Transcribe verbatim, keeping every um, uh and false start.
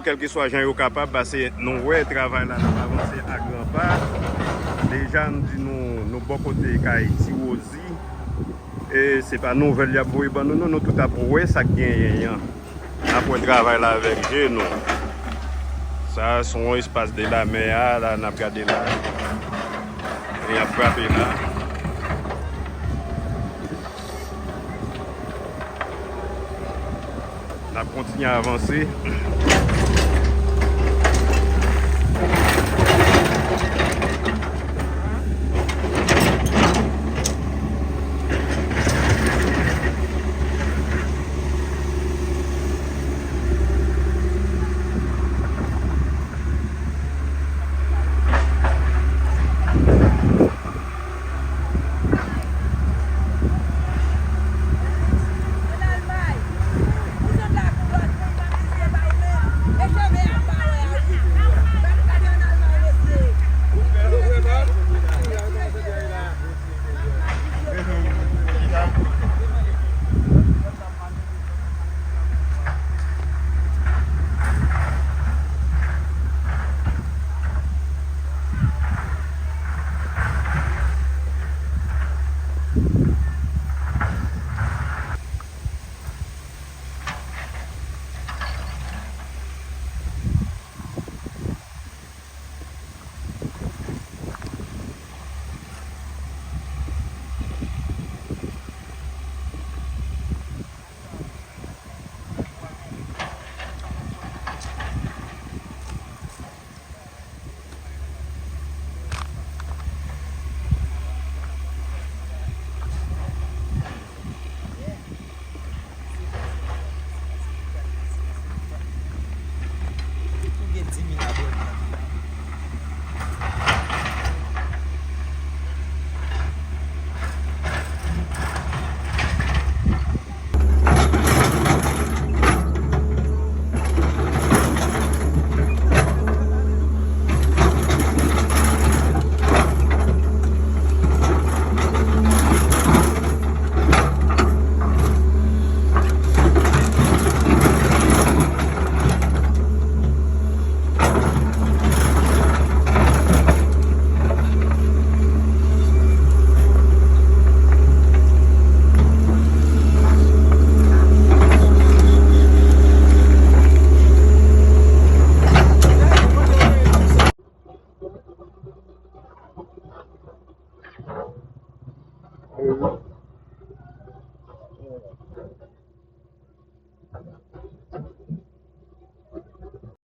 Kèlkeswa jan yo kapab, paske nou wè travay la n ap avanse a gran pa. Deja m di nou, nou bò kote kay Ti Wozi. E se pa nouvèl y ap voye ban nou, non, nou tout ap wè sa k genyen an. N ap wè travay la avèk je nou. Sa se yon espas de lamè a, la n ap gade la. E y ap frape la. N ap kontinye avanse.